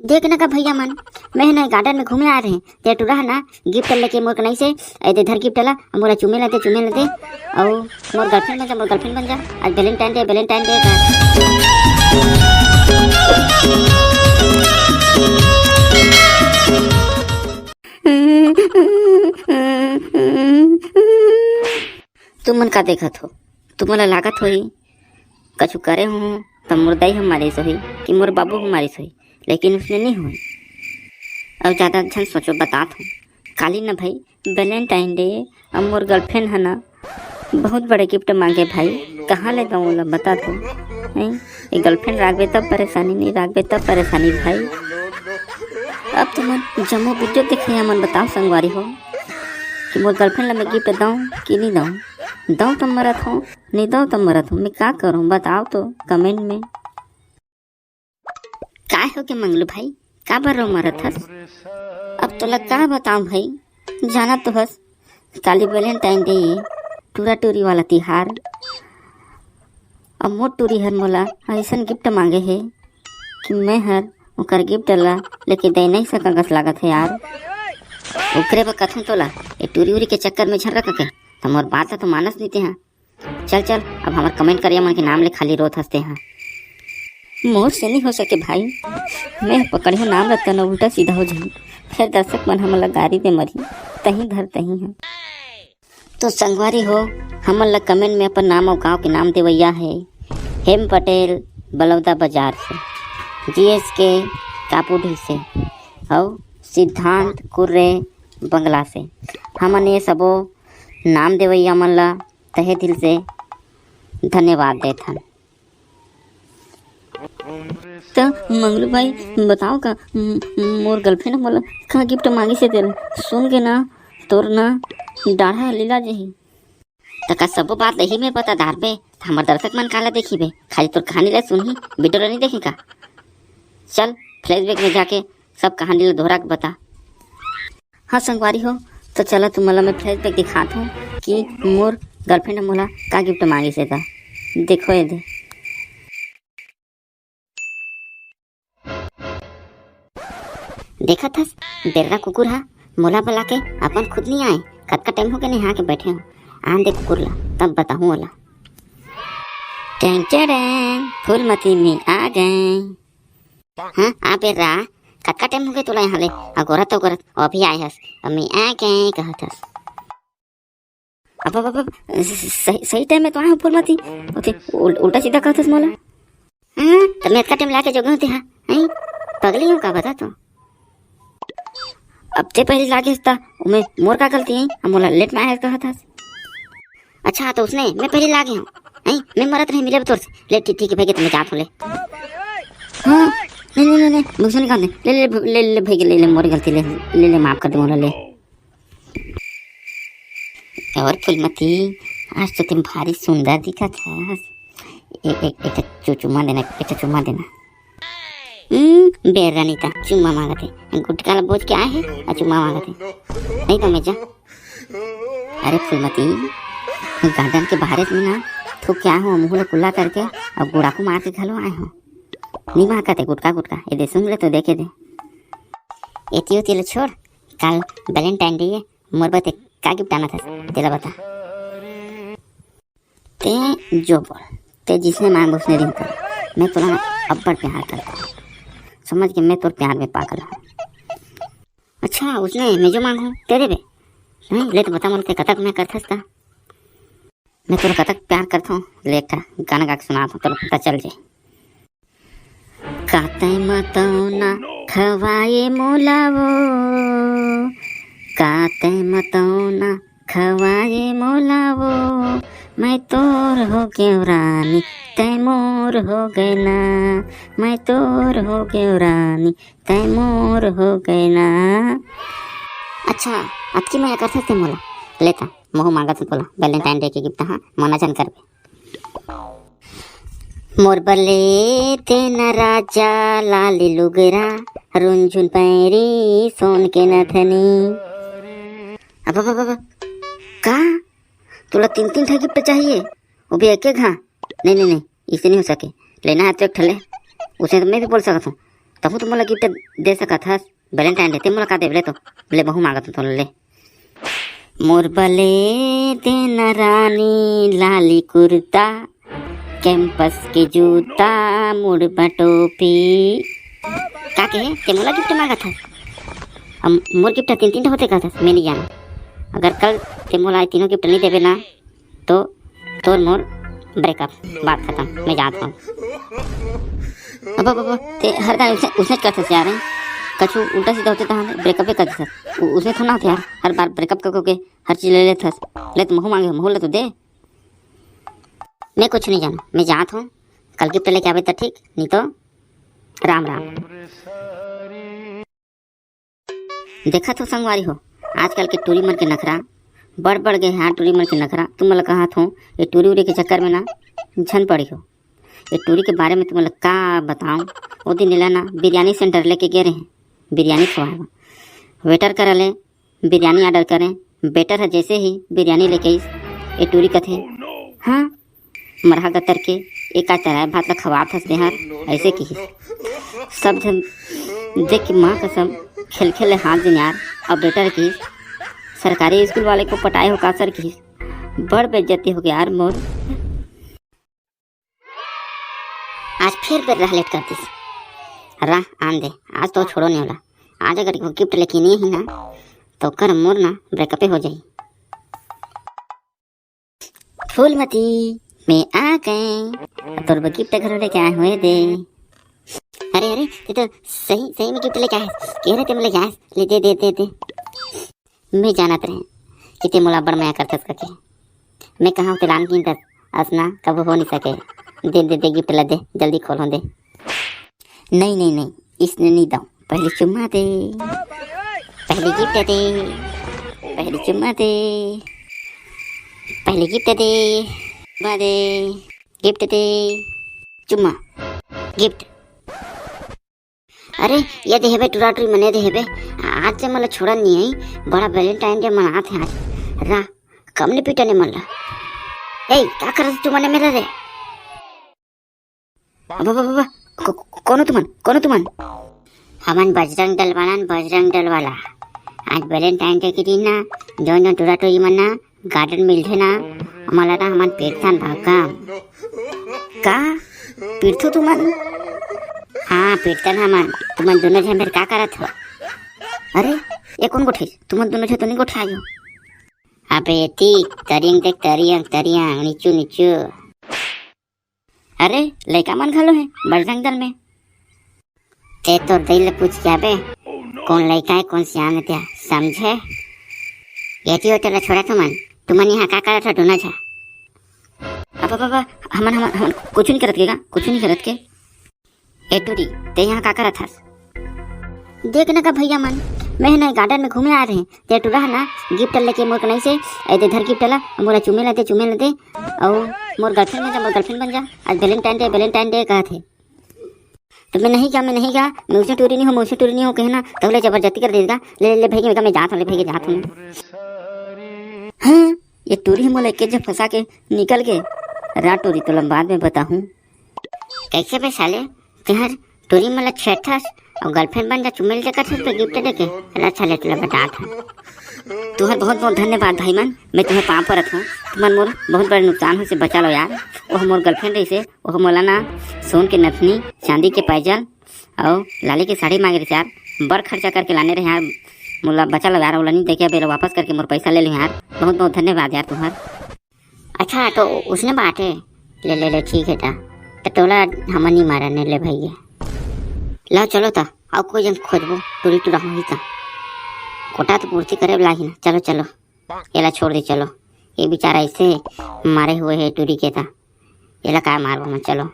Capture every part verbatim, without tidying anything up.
देख ना का भैया मन, मैं ना गार्डन में घूमे आ रहे, ते टूरा है ना, गिफ्ट लेके मोर कनई से, ए दे धर गिफ्ट ला, मोला चूमे ला दे, चूमे ला दे, अउ मोर गर्लफ्रेंड बन जा, मोर गर्लफ्रेंड बन जा, आज वैलेंटाइन डे, वैलेंटाइन डे का। तुमन का देखत हो? तुमन ला लागत होही, कछु करे हों, त मोर दाई ह मारिस होही कि मोर बाबू ह मारिस होही, लेकिन उसने नहीं होही। अउ ज्यादा झन सोचो, बतात हों। काली न भाई, वैलेंटाइन डे, अब मोर गर्लफ्रेंड ह ना, बहुत बड़े गिफ्ट मांगे भाई, कहाँ ले दऊं ओला, बता दो। हैं? ये गर्लफ्रेंड राखबे तब परेशानी, नहीं राखबे तब परेशानी भाई। अब तुमन जम्मो वीडियो देखे हमन, बताओ संगवारी हो कि मोर गर्लफ्रेंड ला मैं गिफ्ट दऊं कि नहीं दऊं? दऊं त मरत हो, नहीं दऊं त मरत हो, मैं का करूं बताओ तो कमेंट में। काय हो के मंगलू भाई, काबर रो मरत हस? अब तोला का बताऊं भाई, जानत तो हस, काली वैलेंटाइन डे, टूरा टूरी वाला तिहार। अब मोर टूरी हर मोला अइसन गिफ्ट मांगे हे कि मैं हर ओकर गिफ्ट ला लेके दे नहीं सकंग अस लागत हे यार। ओकरे बर कथों तोला, ए टूरी उरी के चक्कर में झन रख के, त मोर बात ला तो मानस नहीं ते हा। चल चल, अब हमर कमेंट करिया मन के नाम ले खाली रोत हस ते हा। मोर से नहीं हो सके भाई, मैं पकड़ियो नाम रखता न उल्टा सीधा हो जाही, फिर दर्शक मन हमन ला गारी दे मरही, तहीं धर तहीं है। तो संगवारी हो, हमन ला कमेंट में अपन नाम अउ गांव के नाम देवैया है हेम पटेल, बलौदा बाजार से, जीएसके कापूडीह से, अउ सिद्धांत कुर्रे बंगला से। हमन ये सबो नाम देवैया मन ला तहे दिल से धन्यवाद देथन। त मंगलू भाई, बताओ का, म-, मोर गर्लफ्रेंड मोला का गिफ्ट मांगिस हे तेला सुन के ना, तोर ना डाढ़ा लीला जही। त का सबो बात यही में बता डारबे, त हमर दर्शक मन काला देखी बे, खाली तोर कहानी ला सुनही, वीडियो ला नहीं देखी का? चल, फ्लैशबैक में जाके सब कहानी ला दोहरा के बता। हाँ संगवारी हो, तो चला तुमला मैं फ्लैशबैक दिखात हूँ कि मोर गर्लफ्रेंड मोला का गिफ्ट मांगिस हे। देखो ये दे। देखत हस, बेर्रा कुकुर हा मोला बुला के अपन खुद नहीं आए। कतका टाइम हो गए नहा के बैठे हो। आन दे कुकुर ला, तब बताहूँ ओला। टेंग टेंग, फूलमती में आ गए। हाँ, आ बेर्रा, कतका टाइम हो गए तोला यहाँ ले अगोरत अगोरत, अभी आए हस, अब मैं आ गए कहत हस। अब, अब, अब, अब, सही, सही टाइम में तो आए हो फूलमती, ओते उल-, उल्टा सीधा कहत हस मोला। हाँ, त मैं अतका टाइम लाके जोगे होते हा, हैं? पगली हूँ का बता तो? अब ते पहले लागे हस त, उमे मोर का गलती है, हम मोला लेट में आए हस कहत हस। अच्छा, तो उसने, मैं पहले लागे हूँ, हैं? मैं मरत नहीं मिले तोर से। ले, ठीक, ठीक है भाई, कि तुम्हें जात हो ले। हाँ, नहीं, नहीं, नहीं, नहीं, मुझसे निकाल दे। ले, ले, ले, ले भाई, ले, ले, मोर गलती, ले, ले, ले, माफ कर दे मोला, ले। और फूलमती, आज तो तुम भारी सुंदर दिखत हस। ए-, एक, एक ठो चु-, चुम्मा देना, एक ठो चुम्मा देना। हम्म, बेर्रा नहीं था, चुम्मा मांगत हे। गुटका ला बोझ के आए हे और चुम्मा मांगत हे। नहीं तो मैं जा। अरे फूलमती, गार्डन के बाहर में ना थूक के आए हो, मुंह ला कुल्ला करके और गुड़ाकू मार के घलो आए हो। नहीं मांगत हे गुटका, गुटका। ये दे, सुन ले तो, देखे दे। एती ओती ले छोड़, काल वैलेंटाइन डे है, मोर बर ते का गिफ्ट आना था, तेला बता। ते जो बोल, ते जिसने मांग उसने दिन कर। मैं तोला ना अब्बड़ प्यार करता हूँ, समझ के मैं तोर प्यार में पागल हूँ। अच्छा, उसने मैं जो मांगू ते देबे? नहीं, ले तो बता मोला ते कतक मैं करथस ता। मैं तोर कतक प्यार करता हूँ, ले एक ठा गाना गा के सुना, तोला पता चल जाए। काते मतौना खवाए मोला वो, काते मतौना खवाए मोला वो, मैं तोर हो गेव रानी, तै मोर हो गए ना, मैं तोर हो गेव रानी, तै मोर हो गए ना। अच्छा, अतकी मया करथस ते मोला, लेता, महू मांगत हूँ तोला, वैलेंटाइन डे के गिफ्ट, हाँ, मना झन करबे। मोर बर ले तेना राजा लाली लुगरा, रुनझुन पैरी सोन के नथनी। अब, अब, अब, अब, का? तोला तीन, तीन ठा गिफ्ट चाहिए? वो भी एक, एक, हाँ? नहीं, नहीं, नहीं, इसे नहीं हो सके। लेना है तो एक ठले। उसे तो मैं भी बोल सकता हूँ। तहूँ तो मोला गिफ्ट दे सकत हस। वैलेंटाइन डे ते मोला का देबे ले तो? ले, महूँ मांगत हूँ तो ले। मोर बले देना रानी लाली कुर्ता, कैंपस के जूता, मुड़ बटोपी। का कहे? ते मोला गिफ्ट मांगत हस? अब मोर गिफ्ट तीन तीन ठो होथे कहत हस, मैं नहीं जाना। अगर कल ते मोला ये तीनों गिफ्ट नहीं देबे ना, तो तोर मोर ब्रेकअप, बात खतम, मैं जात हूँ। अब, अब, अब, ते हर दाई उसने, उसने करथस यार, कछु उल्टा सीधा होथे तहाँ ब्रेकअपे कर देथस। उ-, उसने थोड़ा ना होथे यार, हर बार ब्रेकअप कर के हर चीज ले लेथस। ले तो महूँ मांगे, महूँ ले तो दे। मैं कुछ नहीं जाना, मैं जात हूँ। कल गिफ्ट लेके आबे त ठीक, नहीं तो राम राम। देखत हो संगवारी हो, आजकल के टूरी मन के नखरा बढ़ बढ़ गए हे। हाँ, टूरी मन के नखरा, तुमन ला कहत हो, ये टूरी उरी के चक्कर में ना झन पड़ी हो। ये टूरी के बारे में तुमन ला का बताऊं, वो दिन एला ना बिरयानी सेंटर लेके गे रहे, बिरयानी खवाए बर। वेटर करा ले बिरयानी ऑर्डर करें, वेटर ह जैसे ही बिरयानी लेके आइस, ये टूरी कथे, हाँ, मरहा गतर के, एका चराय भात ला खवात हस तेहर, ऐसे किहिस। सब झन देख के माँ कसम खेल खेल ले हाथ दिन यार। अब वेटर किहिस, सरकारी स्कूल वाले को पटाए हो का सर किहिस। बड़ बेइज्जती हो गया यार मोर। आज फिर बेर रह लेट कर दिस। रह आन दे, आज तो छोड़ो नहीं होला। आज अगर वो गिफ्ट लेके नहीं ही ना, तो कर मोर ना ब्रेकअपे हो जाई। फूलमती, मैं आ गए। तोर बर गिफ्ट घलो लेके आए हुए दे। अरे, अरे, ते तो सही, सही में गिफ्ट लेके आए। कह रहे ते मोला ले आए। ले दे, दे, दे, दे। मैं जानत रहे कि ते मोला बड़ मया करथस कके। मैं कहा ते लान किन तस, असना कबो हो नहीं सके। दे, दे, दे, गिफ्ट ला दे, जल्दी खोलो दे। नहीं, नहीं, नहीं, इसने नहीं दो। पहले चुम्मा दे, पहले गिफ्ट दे, पहले चुम्मा दे, पहले गिफ्ट दे, चुम्मा दे, गिफ्ट दे, चुम्मा, गिफ्ट। अरे, ये दे हेबे टुरा टुरी मने दे हेबे। आज से मोला छोड़न नहीं आई, बड़ा वैलेंटाइन डे मनात हे आज। रा, कम ने पीटने मन ला। ए, का करत तुमने मेरा रे? बाबा, बाबा, बाबा, को-, को-, कोनो तुमन, कोनो तुमन? हमन बजरंग दल वाला न, बजरंग दल वाला। आज वैलेंटाइन डे के दिन ना, जौन जौन टुरा टुरी मन ना गार्डन मिलथे ना, हमन ला ना हमन पीटथन भक्कम। का? पीटथो तुमन? हाँ, पीटथन हमन। तुमन दोनों झन मेर का करत हो? अरे, ये कौन गोठे? तुमन दोनों झन तो नहीं गोठे आयो। अबे एती, तरियंग देख, तरियंग, तरियंग, नीचू, नीचू। अरे, लइका मन घलो हे बजरंग दल में। ते तोर दई ले पूछ के आबे, कौन लइका हे, कौन सियान हे, ते समझे? एती हो, तेला छोड़ा तुमन, तुमन यहाँ का करत हो दोनों झा? अब, अब, अब, हमन, हमन, हमन कुछ नहीं करत के का, कुछ नहीं करत के। ए टूरी, ते यहाँ का करत हस? देख न का भैया मन, मैं ना गार्डन में घूमे आ रहे, ते टूरा है ना, गिफ्ट लेके मोर कनई से, ए दे धर गिफ्ट ला, मोला चूमे ला दे, चूमे ला दे, अउ मोर गर्लफ्रेंड बन जा, मोर गर्लफ्रेंड बन जा, आज वैलेंटाइन डे, वैलेंटाइन डे कहत हे। तो मैं नहीं गया, मैं नहीं गया, मैं उसने टूरी नहीं हूँ, मैं उसने टूरी नहीं हूँ, कहे ना, तो ले जबरदस्ती कर देगा, ले, ले, ले भाई, मैं जात हूँ, ले भाई, जात हूँ। हाँ, ये टूरी मोला एक जब फंसा के निकल गए, रा टूरी तो लंबाद में बताहूँ। कैसे बे साले, तेहर टूरी मन ला छेड़थस अउ गर्लफ्रेंड बन जा, चुमेल दे करथस बे गिफ्ट देके। ला साले, तोला बतात हन। तुहर बहुत बहुत धन्यवाद भाई मन, मैं तुम्हें पाँव परत हूँ। तुमन मोर बहुत बड़े नुकसान हो से बचा लो यार। ओह मोर गर्लफ्रेंड रहिसे, ओह मोला ना सोन के नथनी, चांदी के पायजल अउ लाली के साड़ी मांगे रहिस यार, बड़ खर्चा करके लाने रहे यार। मोला बचा लो यार, ओला नहीं देके अब एला वापस करके मोर पैसा ले लो यार। बहुत बहुत धन्यवाद यार तुम्हार। अच्छा, तो उसने बाटे। ले, ले, ले, ठीक है ता। तो टोला हमन नहीं मारा ने ले भैया। ला चलो ता, अउ कोई जन खोजबो, टूरी टूरा होही ता। कोटा तो पूर्ति करे वाला ही ना। चलो, चलो, एला छोड़ दे, चलो। ये बेचारा ऐसे मारे हुए है टूरी के ता, एला काय मारबो मैं, चलो।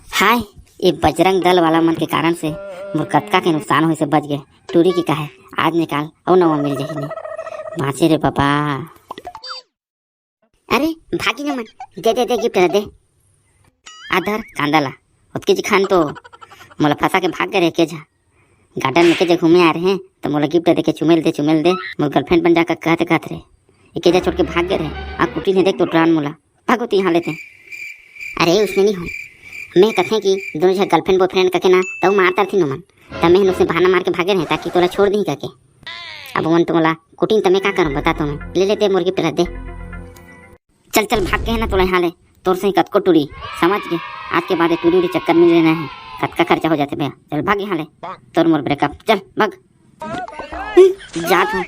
हाय, ये बजरंग दल वाला मन के कारण से मोर कतका के नुकसान होए से बच गए। टूरी के काहे, आज निकाल अउ नवा मिल जाही ने। बाँचे रे बाबा। अरे, भागी न मन, दे, दे, दे, गिफ्ट ला दे। आ धर कांदा ला। ओतके जी खान तो मोला फंसा के भाग गए रहे के जा। गार्डन में के जे घूमे आ रहे हैं, तो मोला गिफ्ट दे के चुमेल दे, चुमेल दे, मोर गर्लफ्रेंड बन जा का कहते कहत रहे। एके जा छोड़ के भाग गए रहे। आ कुटी ने देख तो डरान मोला। भागो तो यहाँ लेते हैं। अरे उसने नहीं हो, मैं कथे कि दोनों झन girlfriend boyfriend कके ना, त उ मार तरथिन ओमन। त मैं ह नुकसे बहाना मार के भागे रहें, ताकि तोला छोड़ दिही कके। अब ओमन तो मोला कुटिन, त मैं का करूँ, बता तो मैं। ले ले दे मोर gift ला दे। चल, चल, भाग के हे ना तोला यहाँ ले, तोर से कतको टूरी, समझ गे? आज के बाद ये टूरी उरी चक्कर में नहीं रहना है, कतका खर्चा हो जाथे भैया। चल, भाग यहाँ ले, तोर मोर breakup, चल, भाग। हम्म, जात हूँ,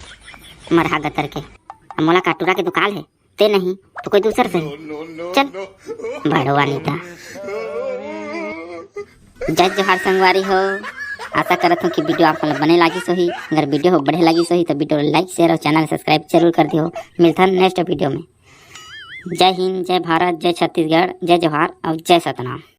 मरहा गतर के। अब मोला का टूरा के दुकाल है, ते नहीं, तो कोई दूसर से। चल, बड़वा नीता। जय जोहार संगवारी हो, आशा करत हूँ कि video आप मन ल बने लागिस होही। अगर video हो बढ़िया लागिस होही, तो video like, share और channel subscribe जरूर कर दियो। मिलथन next video में। जय हिंद, जय भारत, जय छत्तीसगढ़, जय जोहार और जय सतनाम।